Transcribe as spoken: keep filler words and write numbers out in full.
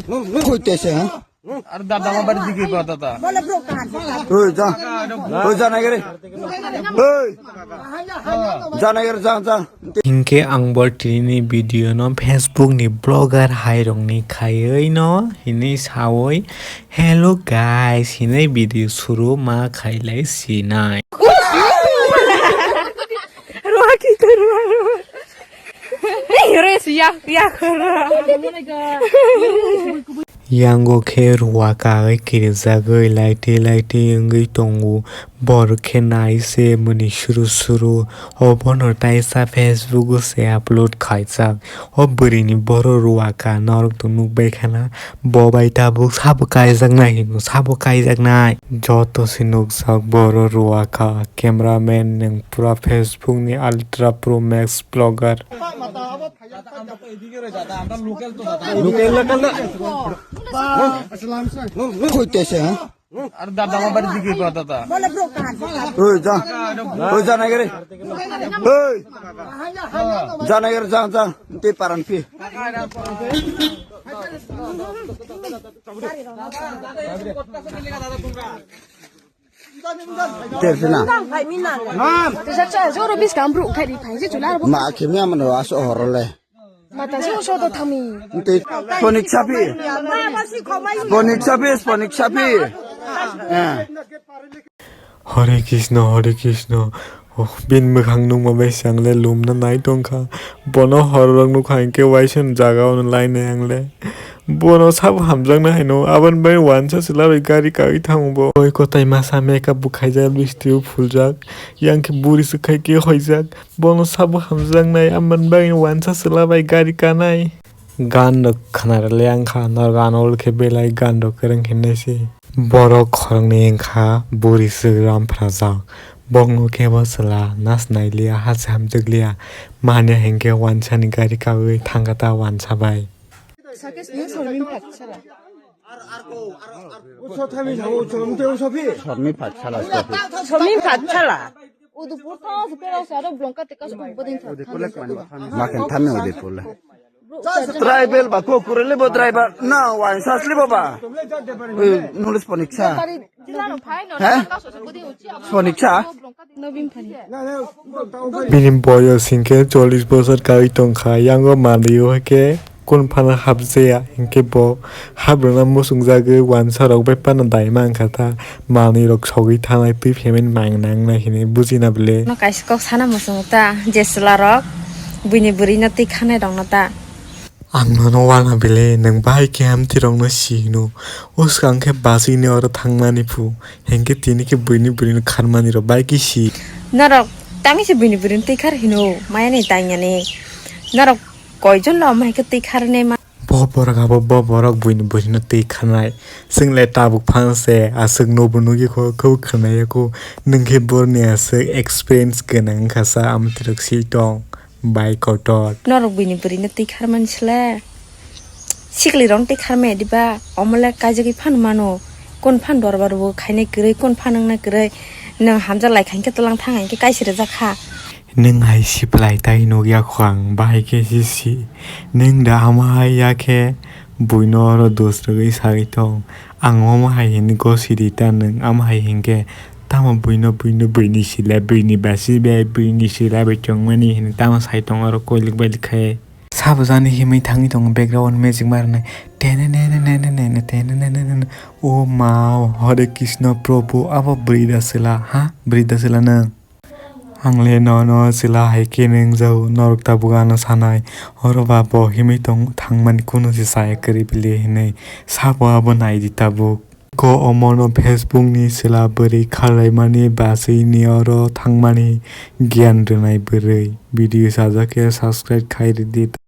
Koi tese, ha? Ar dada ma bari digi ba dada. Oi, ja. Oi, ja na gere. Oi. Ja na gere, ja, ja. Hinkhe ang bo tini video no Facebook ni blogger hai rok ni khaiwi no hinwi sawi, "Hello guys," hinwi video suru ma khailai sinai. Ruwa kita ruwa ruwa. Res ya ya. Yango khe ruwa kagwi kirijagwi laiti laiti wngwi tongo. Borok khe nai se mwnwi suru suru. Obono taisa Facebook o se upload khaijak. O bwrwini boro ruwa ka norok to nukbai khana. Bo bai tabuk sabo kaijaknai hino, sabo kaijaknai. Joto se nukjak boro ruwa ka. Cameraman nwng pura Facebook ni Ultra Pro Max vlogger. Local, local na. Koi tese, ha? Ar dada ma bari digi ba dada. Oi, ja. Oi, ja na gere. Oi. Ja na gere, ja, ja. Te paran pi. Tersina. Joro bis kam bru khai di phai je chula ro. Ma khimya mano aso horole. Mata se uso to thami. Te ponik sapi. Ponik sapi, ponik sapi. Eh. Hare Krishna, Hare Krishna. Oh, bini mwkhang nukma bai se ang le lumna nai tongkha. Bono horrok nukha hinkhe waisa jaga ono lainai ang le. Bono sabo hamjaknai haino, aboni bagwi wansa se labai gari kagwi thango bo. Oi kotai masa makeup bo khaijak, lipstick bo phuljak, yang khe buri swk khai khe hoijak. Bono sabo hamjaknai, aboni bagwi wansa se labai gari kanai. Gan rok khna rwlai wngkha, norok ano ol khe belai gan rok kwrwng hinwi se. Borok khoroknwi wngkha buri swk ram phrajak. Bokno kebo chwla nas nai liya, ha se hamjak liya. Manya hinkhe wansani gari kagwi thangkha ta wansa bai. Sormi Pathshala. Sormi Pathshala. Makin thamni Udaipur le. Tribal ba ko kurele bo driver na wansasli bo ba. Nulis poniksa. He? Poniksa. Bini boyos hinkhe chollish bosor kagwi tongkha, yango manwi o hinkhe kun phano hapjaya, hinkhe bo habrwna muchungjagwi wansa rok bai phano daima wngkha ta, manwi rok sogwi thanai twi phaimani manwi nangnai hinwi bujina bwle. No kaisa kok sana muchungo ta, je chwla rok buini bwrwi no twi khanai rok no ta. Ang nono wana bile, nwng bahai khe amtwi rokno si hino. O swkang khe bachwini oro thangmani phu, hinkhe tini khe buini bwrwino kharmani rok bai khe si. Norok tangwi se buini bwrwino twi khar hino, maya ni tangya ni. Norok koijon no omo hai khe twi khar ne ma. Bo borok abo bo borok buini bwrwino twi kharnai. Chwng le tabuk phano se aswk nobo nugwi kho, khe khwnaya kho. Nwng khe boroni aswk experience gwnang wngkha sa amtwi rok si tong. Bai kotor. Norok buini bwrwino twi kharmani sle. Sikli rok twi kharmaya diba? Omo le kaijagwi phano mano. Kun phan dorbar bo khainai kwrwi, kun phan wngna kwrwi. Nwng hamjak lai kha hinkhe twlang thang hinkhe kaisa rijak kha. Nwng hai siplai tai nukya kho ang, bahai khe si si. Nwng da ama hai ya khe buino oro dos rwgwi sagwi tong. Ang omo hai hinwi gosi di ta nwng, ama hai hinkhe tamo buino, buino, buini sila, buini basi bai, buini sila bai chongmani hinwi tamo sai tongo oro koilik bailik khai. Sabo jani himwi thangwi tongo background music ma rwnai. Tenenenenenene, tenenenenene. O ma, Hare Krishna Prabhu, abo bwrwi da sila, ha? Bwrwi da sila nwng? Ang le nono chwla hai khe nungjago, norok tabuk ano sanai, oro ba bo himwi tong thangmani kunu se chaya kwrwi bile hinwi sabo abo nai di tabuk. Ko omono Facebook ni chwla bwrwi kharlaimani bachwi ni oro thangmani giyan rwnai bwrwi. Video sajak khe subscribe khai rwdi.